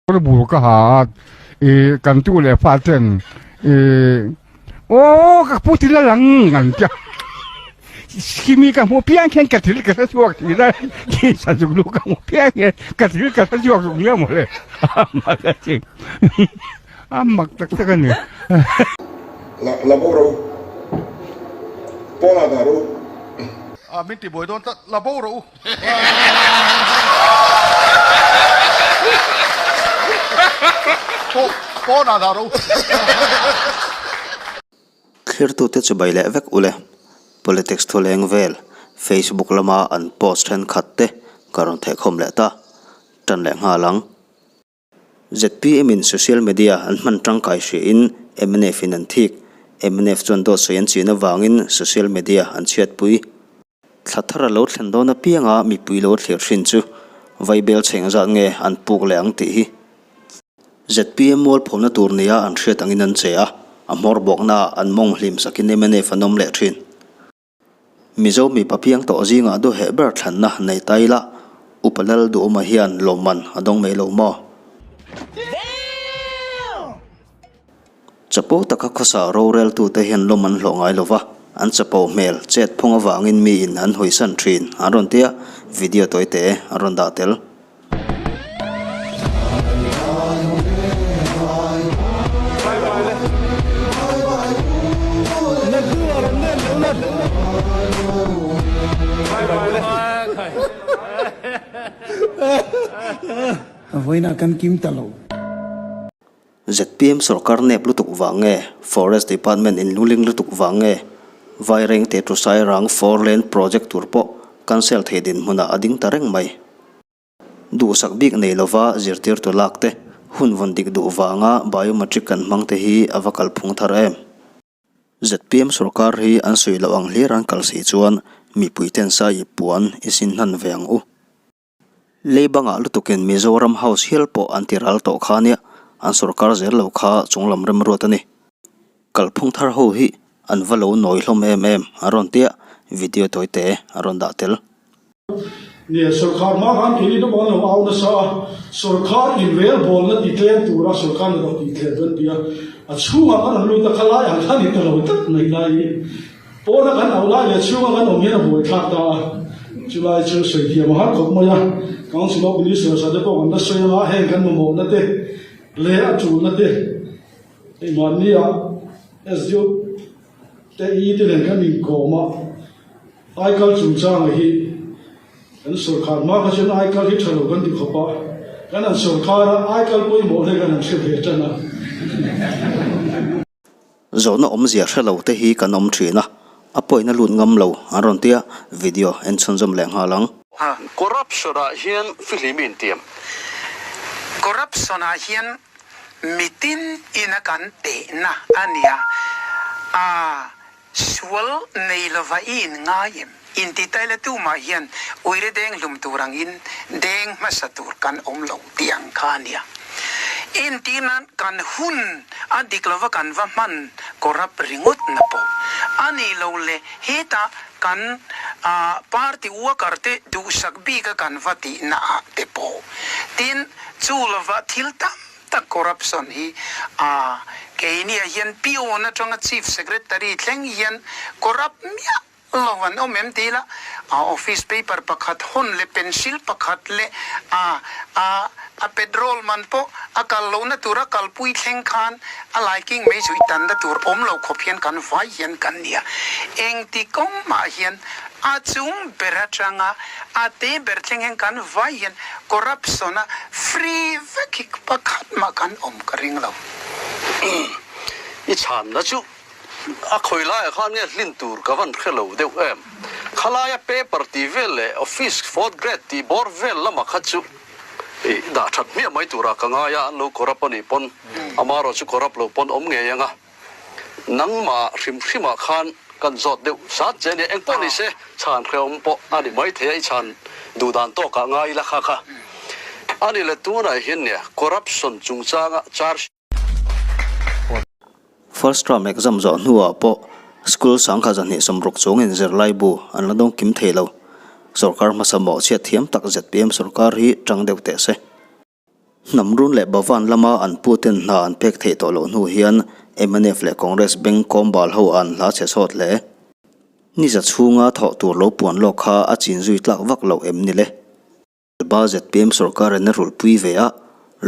Kawr bur ka ha a, i kan tu leh fa ten i aw ka pu til a lang an tia khimi ka hmu piang khian ka thil ka hre chhuak thin a khi sazuk lu ka hmu piang hian ka thil ka hre chhuak zuk nia mawle a mak tak tak a ni. La la bo ro pawn ah dah ro. A min ti buai dawn tlat la bo ro u. Pawnah dah ro. Thlirtute chu bai leh vek ule. Politics thuleng vel Facebook lama an post thenkhat te ka rawn thehkhawm leh ta. Tan leh nghal ang. Zpm in social media an hman tangkai hriain mnf in an thik. Mnf chuan dawt sawi an chin avangin social media an chhiatpui. Thla thar a lo thlen dawn apianga mipui lo thlir thin chu vaibel chheng zat nge an puk leh ang tih hi. Zpm mualphawmna tur nia an hriat angin an che a, a hmawr bawknaah an mawng hlim sakin mnf an awm leh thin. Mizo mipa piang tawh zingah duheh ber thlanna nei ta ila, Upa Lal Duhawma hian lawmman a dawng mai lo maw? Chapo taka khawsa roreltute hian lawm an hlawh ngai lova, an chapo hmel chet phung avangin miin an hawisan thin an rawn tia, video tawite an rawn dah tel. Zpm sorkar nep lutuk vang nge, Forest Department in luling lutuk vang nge, Vairengte to Sairang Four Lane Project tur pawh cancel thei dinhmunah a ding ta reng mai. Duhsak bik nei lova zirtirtu lak te, hun vawn dik duh vanga biometric kan hmang te hi a va kalphung thar em? Zpm sorkar hi an sawi loh ang hlir an kal si chuan mipui ten sai i puan i sin hnan ve ang u. Lei bangah lutukin Mizoram House hial pawh an ti ral tawh kha nia, an sorkar zel lo kha chunglam remruat a ni. Kalphung thar ho hi an va lo nawi hlawm em em an rawn tia, video tawite an rawn dah tel. Nia, sorkar hma khan keini deuh an lo au nasa a, sorkar inrelbawlna ti tlem tura sorkar hnathawk tih tlem chu an ti a, a chhungah kan rawn lut a, khalai ang kha ni ta lo tlat mai lai hi. Pawna kan auh lai leh chhunga kan awm hian a buaithlak ta a, chulai chu sawi thiam a har khawp mai a, Council of Ministers ah te pawh kan la sawi anga heng kan mamawhna te leh a tulna te hei mahni ah SDO te i te nen kan inkawm a, aikal chungchanga hi kan sawrkhar hma kha chuan aikal hi tha lo kan ti khawp a, kan han sawrkhar a aikal pawimawh hle kan han hre ve tan a. Zawhna awmzia hre lo te hi kan awm thin a, a pawina lut ngam lo an rawn tia video en chhunzawm leh nghal ang. Corruption ah hian fihlim i intiam. Corruption ah hian mitin ina kan tehna a nia. A sual nei lova i in ngai em? Inti taila tumah hian uire deng hlum tur angin deng hmasa tur kan awm lo tih ang kha a nia. Entirna kan hun a dik lova kan va hman corrupt ringawt na pawh a nih lo le hetah kan party worker te duhsak bik a kan va tihna ah te pawh tin chu lova thil tam tak corruption hi a keiniah hian peon atanga chief secretary thleng hian corrupt miah Lo an awm em ti ila, a office paper pakhat hawn leh pencil pakhat leh a a a petrol man pawh a kal lohna tur a kalpui thleng khan a laiking mai chu i tanna tur awm lo khawp hian kan vai hian kan nia. Engti kawng mah hian a chung ber atanga a te ber thleng hian kan vai hian corruption a free vek hi pakhat mah kan awm ka ring lo. I chhanna chu A khawi laiah khan nge hlin tur ka van hre lo deuh em? Khalaia paper tih vel leh office fourth grade tih bawr vel lamah kha chu i dah that hmiah mai turah ka ngai a, an lo corrupt a nih pawn amaherawh chu corrupt lo pawn awm ngei ang a. Nangmah hrim hrimah khan kan zawt deuh sat che a nia, engpawh ni se chhan hrehawm pawh a ni maithei a, i chhan duh dan tawkah ngai ila kha kha a ni le. Tunah hian nia corruption chungchanga charge. First term exam zawh hnuah pawh school sangkha 260 chungin zirlai bu an la dawng kim thei lo. Sorkar hmasa mawhchhiat thiam tak zpm sorkar hi tang deuh teh se. Hnam run leh Bhavan lama an puten hna an pek theih tawh loh hnu hian mnf leh Congress beng kawmbal ho an hla chhe sawt hle. Ni za chhunga thawh tur lo puan lawk kha a chin zui tlak vak loh em ni le? Ba zpm sorkar in a rulhpui ve a,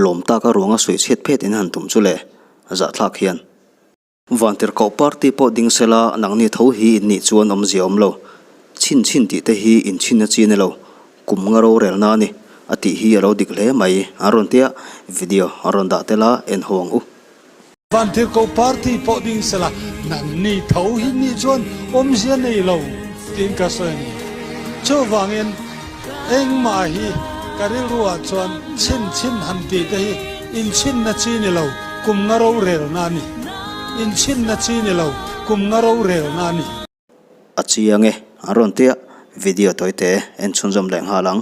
lawm taka ruanga sawi chhiat phet in han tum chu le, zahthlak hian. Vantirhkoh party pawh ding sela nangni tho hi in nih chuan awmzia awm lo. Chhin chhin tih te hi in chhin a chi ni lo. Kum nga rorelna a ni a tih hi a lo dik hle mai. An rawn tia video an rawn dah tel a en ho ang u. Vantirhkoh party pawh ding sela nangni tho hi nih chuan awmzia nei lo tiin ka sawi a ni. Chuvangin engmah hi ka rilruah chuan chhin chhin han tih te hi in chhinna chi ni lo. Kum nga rorelna a ni. Inchhinna chi ni lo, kum nga rorelna a ni. A chiang e, an rawn tia video tawite en chhunzawm leh nghal ang.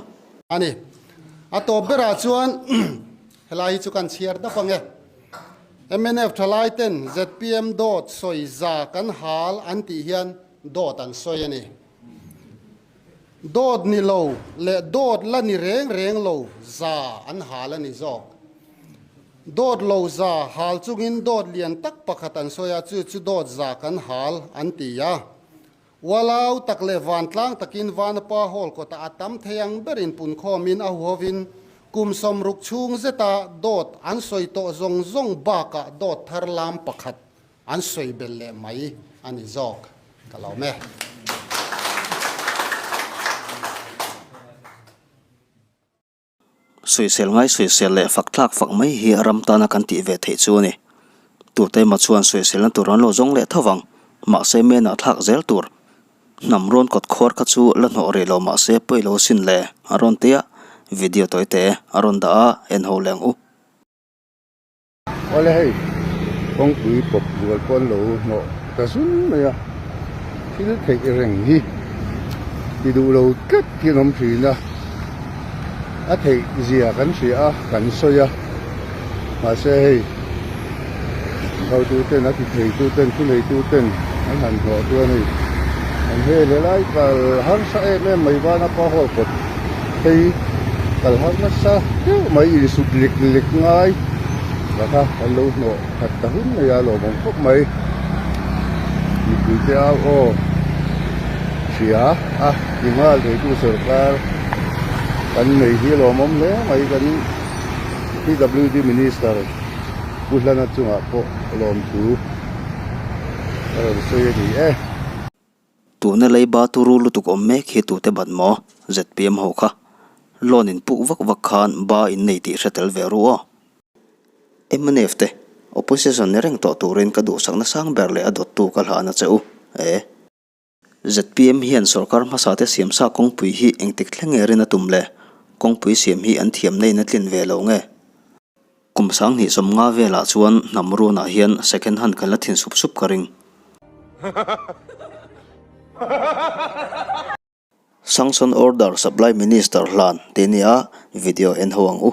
A ni. A tawp berah chuan helai hi chu kan chhiar dap ang e. Mnf thalai ten zpm dawt sawi za kan hal an tih hian dawt an sawi a ni. Dawt ni lo leh dawt la ni reng reng lo za an hal a ni zawk. Dawt lo za hal chungin dawt lian tak pakhat an sawi a, chu chu dawt za kan hal an ti a. Ualau tak leh vantlang takin Vanapa Hall kawtah a tam thei ang berin punkhawmin a huhovin kum 60 chhung zeta dawt an sawi tawh zawng zawng bakah dawt thar lam pakhat an sawi belh leh mai a ni zawk ka lo me. Sawisel ngai sawisel leh fak thlak fak mai hi ram tana kan tih ve theih chu a ni. Tute emaw chuan sawiselna tur an lo zawng leh tho vang, mahse menah thlak zel tur. Hnam rawn kawt khuar kha chu la hnawh rih lo mahse pawi lo sin le a rawn ti a, video tawi te a rawn dah a, en ho leh ang u. Awle hei kawngpui pawp zual pawh an lo hnawh ta zun mai a, thil theih reng hi ti duh lo tlat hi an awm thin a, a theih zia kan hria a kan sawi a mahse hei hotu ten a ti thei tu ten thu nei tu ten an han hnawh chuan hei an hel helai kal harsa em em mai vana pa hall kawt phei kal har nasa deuh mai insut lek lek ngai la kha an lo hnawh khat ta hun mai a lawmawm khawp mai mipui te au aw hria a ti nghal theitu sorkar kan nei hi lawmawm hle mai kan P_W_D minister Pu Hlana chungah pawh lawmthu a rawn sawi a ni e. Tuna leiba turu lutuk awm mek hi tute bat maw? Zpm ho kha. Loan in puk vak vak khan ba in nei tih hre tel ve ru aw. Mnf te, opposition ni reng tawh turin ka duhsakna sang ber leh a dawttu ka hlahna che u e. Zpm hian sorkar hmasa te siamsa kawngpui hi engtik thleng nge rin a tum le? Kawngpui siam hi an thiamna in a tlin ve lo nge? Kum 2050 velah chuan hnam runah hian second hand kan la thin sup sup ka ring. Sanction Order Supply Minister hlan tih nia video en ho ang u.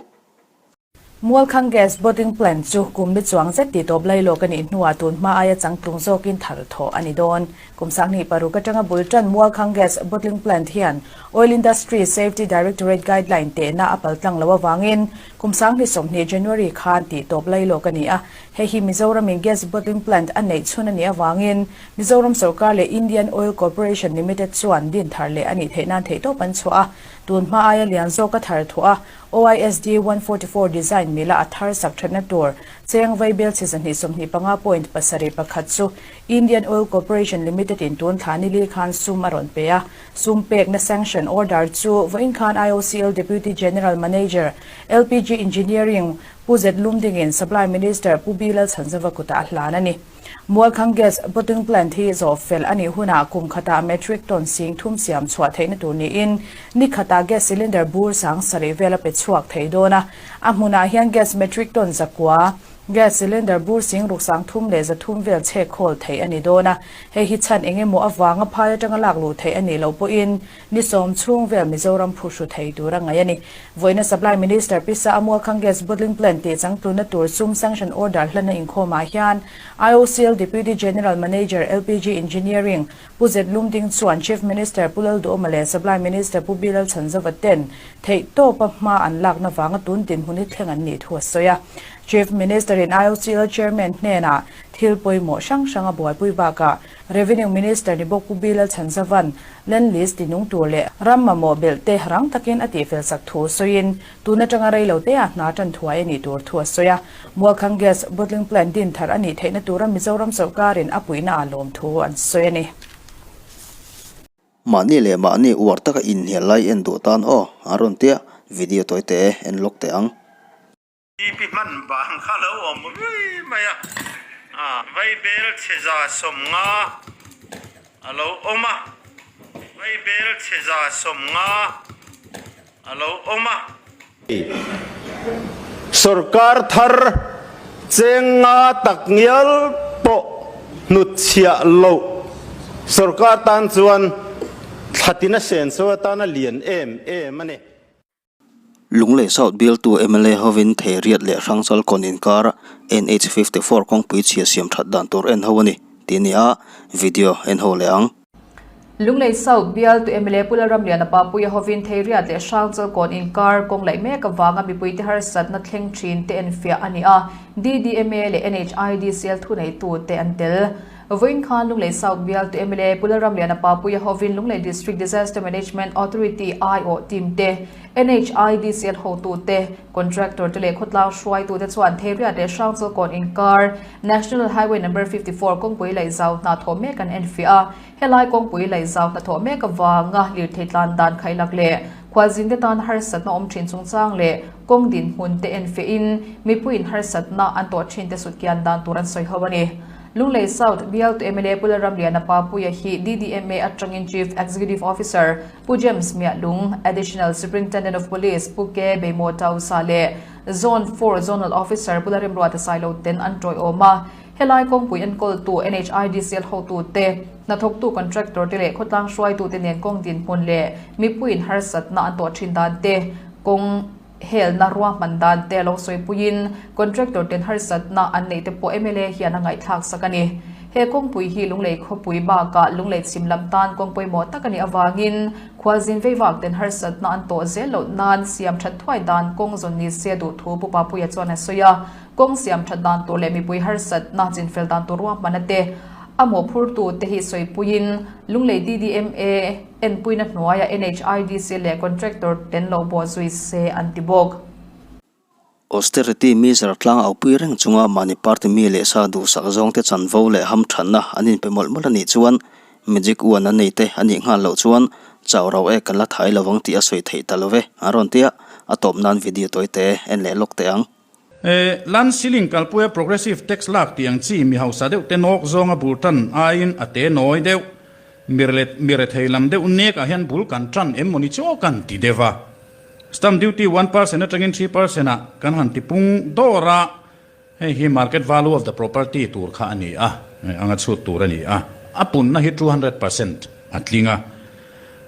Mualkhang Gas Bottling Plant chu kum ni chuang zet tih tawp lailawk a nih hnuah tun hma aia changtlung zawkin thar thawh a ni dawn. Kum 2006 atanga bul tan Mualkhang Gas Bottling Plant hian Oil Industry Safety Directorate Guideline tehna a paltlang loh avangin Kum 2020 January khan tih tawp lailawk a ni a, hei hi Mizoramin gas bottling plant a neih chhun a nih avangin Mizoram sorkar leh Indian Oil Corporation Limited chuan din thar leh a nih theih nan theihtawp an chhuah a, tun hma aia lian zawk a thar thuah a, OISD 144 design mila a thar sak thatna tur cheng vaibel chhe 225 point pasarih pakhat chu Indian Oil Corporation Limited in tun thla nili khan sum a rawn pe a. Sum pekna sanction order chu vawiin khan IOCL Deputy General Manager, LPG Engineering, Pu Zet Lumdingin Supply Minister Pu B Lalchhanzova kutah a hlan a ni. Mualkhang Gas Bottling Plant hi zawh fel a nih hunah kum khatah metric ton sing thum siam chhuah theihna tur niin ni khatah gas cylinder bur 7000 vel a pe chhuak thei dawn a. A hmunah hian gas metric ton zakua. Gas cylinder bur sing ruk 3000 leh 300 vel chhek khawl theih a ni dawn a, hei hi chhan eng emaw avanga phai atanga lak luh theih a nih loh pawhin ni sawm chhung vel Mizoram phuhru thei tur a ngaih a ni. Vawiina Supply Minister Pisa Amualkhang Gas Bottling Plant tih changtlunna tur sum sanction order hlanna inkhawmah hian IOCL Deputy General Manager LPG Engineering Pu Zet Lumding chuan Chief Minister Pu Lalduhawma leh Supply Minister Pu Bilal Chhanzova ten theihtawpa hma an lakna vanga tun dinhmun hi thleng an nih thu a sawi a. Chief Minister-in IOCL Chairman hnenah thil pawimawh hrang hrang a buaipui bakah Revenue Minister ni bawk Pu Bilal Chhanzova'n Land Lease tinung tur leh ram mamawh belh te rang takin a tihfel sak thu sawiin tun atanga reilo te ah hna tan thuai a nih tur thu a sawi a. Mualkhang Gas Bottling Plant din thar a nih theihna tura Mizoram sawrkarin a puihna ah lawm thu an sawi a ni. Mahni leh mahni uar taka inhnial lai en duh tan aw, an rawn tia, video tawi te en lawk teh ang. Pipi hman bang kha lo awm rui mai a, vaibel chhe 150 a lo awm a, vaibel chhe 150 a lo awm a. Sorkar thar cheng nga tak ngial pawh hnutchhiah loh sorkar tan chuan thlatina senso atana lian em em a ni. Lunglei South bialtu mla hovin Theiriat leh Hrangchal kawn inkar NH 54 kawngpui chhia siam that dan tur en ho a ni tih a ni a, video en ho leh ang. Lunglei South bialtu mla Pu Lalramliana Papuia hovin Theiriat leh Hrangchal kawn inkar kawng laih mek avanga mipuite harsatna thleng thin te enfiah a ni a, DDMA leh NHIDCL thuneitute an tel. Vawiin khan Lunglei South bialtu mla Pu Lalramliana Papuia hovin Lunglei District Disaster Management Authority aiawh team te, NHIDCL hotute, Contractor te leh khawtlang hruaitute chuan Theiriat leh Hrangchawlkawn inkar National Highway Number 54 kawngpui laihzau hna thawh mek an enfiah a. Helai kawngpui laihzau hna thawh mek avanga lirthei tlan dan khaihlak leh khualzinte tan harsatna awm thin chungchang leh kawng dinhmun te enfiahin mipuiin harsatna an tawh thin te sutkian dan tur an sawi ho a ni. Lunglei South bialtu mla Pu Lalramliana Papuia hi DDMA atangin Chief Executive Officer Pu James Miahlung, Additional Superintendent of Police Pu K Beimo Tausa leh Zone 4 Zonal Officer Pu Lalrimruata Sailo ten an tawiawm a. Helai kawngpui enkawltu NHIDCL hotute, hnathawktu contractor te leh khawtlang hruaitute nen kawng dinhmun leh mipuiin harsatna an tawh thin dan te, kawng Helna ruahman dan te lo sawipuiin contractor ten harsatna an neih te pawh mla hian a ngaihthlak sak a ni. He kawngpui hi Lunglei khawpui bakah Lunglei chhim lam tan kawng pawimawh tak a nih avangin khualzin veivak ten harsatna an tawh zel loh nan siam that thuai dan kawng zawn ni se duh thu Pu Papuia chuan a sawi a. Kawng siam that dan tur leh mipui harsatna chinfel dan tur ruahmana te a mawhphurtu te hi sawipuiin Lunglei DDMA Enpuina hnuaiah NHIDC leh contractor ten lo bawh zui se an ti bawk. Austerity measure tlang aupui reng chunga mahni party mi leh sa duhsak zawngte chanvo leh hamthanna an inpe mawlh mawlh a nih chuan magic uan an nei te a nih nghal loh chuan chau rau ek kan la thai lovang tih a sawi theih ta lo ve an rawn tia a tawp nan video tawi te en leh lawk teh ang. Land ceiling kalpuia progressive tax lak tih ang chi mi hausa deuh te nawk zawnga bul tan aiin a te nawi deuh. Mi rethei lam deuh nek ah hian bul kan tan em mawni chu kan ti deuh a. Stamp duty 1% atangin 3% ah kan han ti pung dawr a, hei hi market value of the property tur kha a ni a, anga chhut tur a ni a, a punna hi 200% a tling a.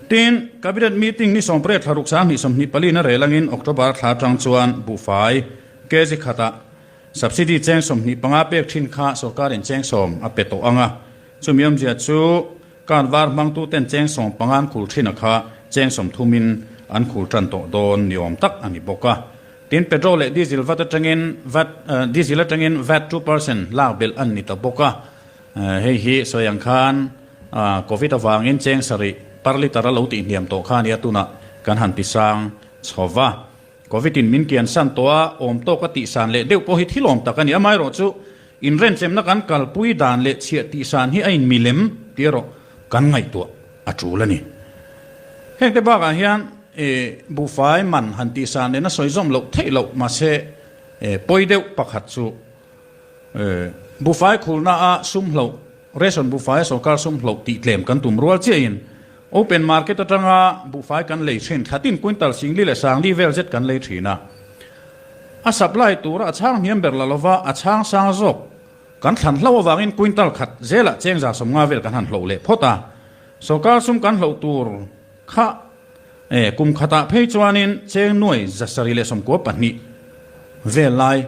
Tin, Cabinet meeting ni 18 thla ruk 2024 na rel angin October thla atang chuan buhfai kg khatah subsidy cheng 25 pek thin kha sorkarin cheng sawm a pe tawh ang a. Chumi awmzia chu card var hmangtuten cheng 15 an khul thin a kha cheng 30 in an khul tan tawh dawn ni awm tak a ni bawk a. Tin, petrol leh diesel vat atangin vat diesel atangin vat 2% lak belh an ni ta bawk a. Hei hi sawi ang khan Covid avangin cheng sarih per litre a lo tihhniam tawh kha a nia tunah kan han tisang chho va. Covid in min kian san tawh a, awm tawk a tihsan leh deuh pawh hi thil awm tak a ni. Amaherawhchu, inrenchemna kan kalpui dan leh chhiah tihsan hi a inmilem tih erawh kan ngaihtuah a tul a ni. Hengte bakah hian buhfai man han tihsan lehna sawi zawm loh theih loh mahse pawi deuh pakhat chu buhfai khulna a sum hloh, ration buhfai a sorkar sum hloh tih tlem kan tum rual chiahin Open market atanga buhfai kan lei thin, thlatin quintal 10,000 leh 40,000 vel zet kan lei thin a. A supply tura a chhang hniam ber la lova a chhang sang zawk kan thlan hlo avangin quintal khat zelah cheng 150 vel kan han hloh leh phawt a. Sorkar sum kan hloh tur kha e kum khatah phei chuanin cheng nuai 792 vel lai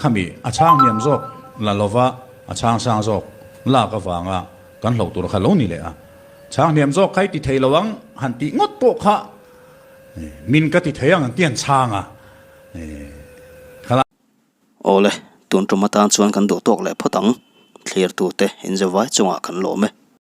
Khami a chhang hniam zawk la lova a chhang sang zawk lak avanga kan hloh tur kha lo ni leh a. Chhang hniam zawk kha i ti thei lo ang han tih ngawt pawh kha min ka ti thei ang an ti an chhang a. Khala. Awle, tun tum atan chuan kan duh tawk leh phawt ang. Thlirtute inzevai chungah kan lawm e.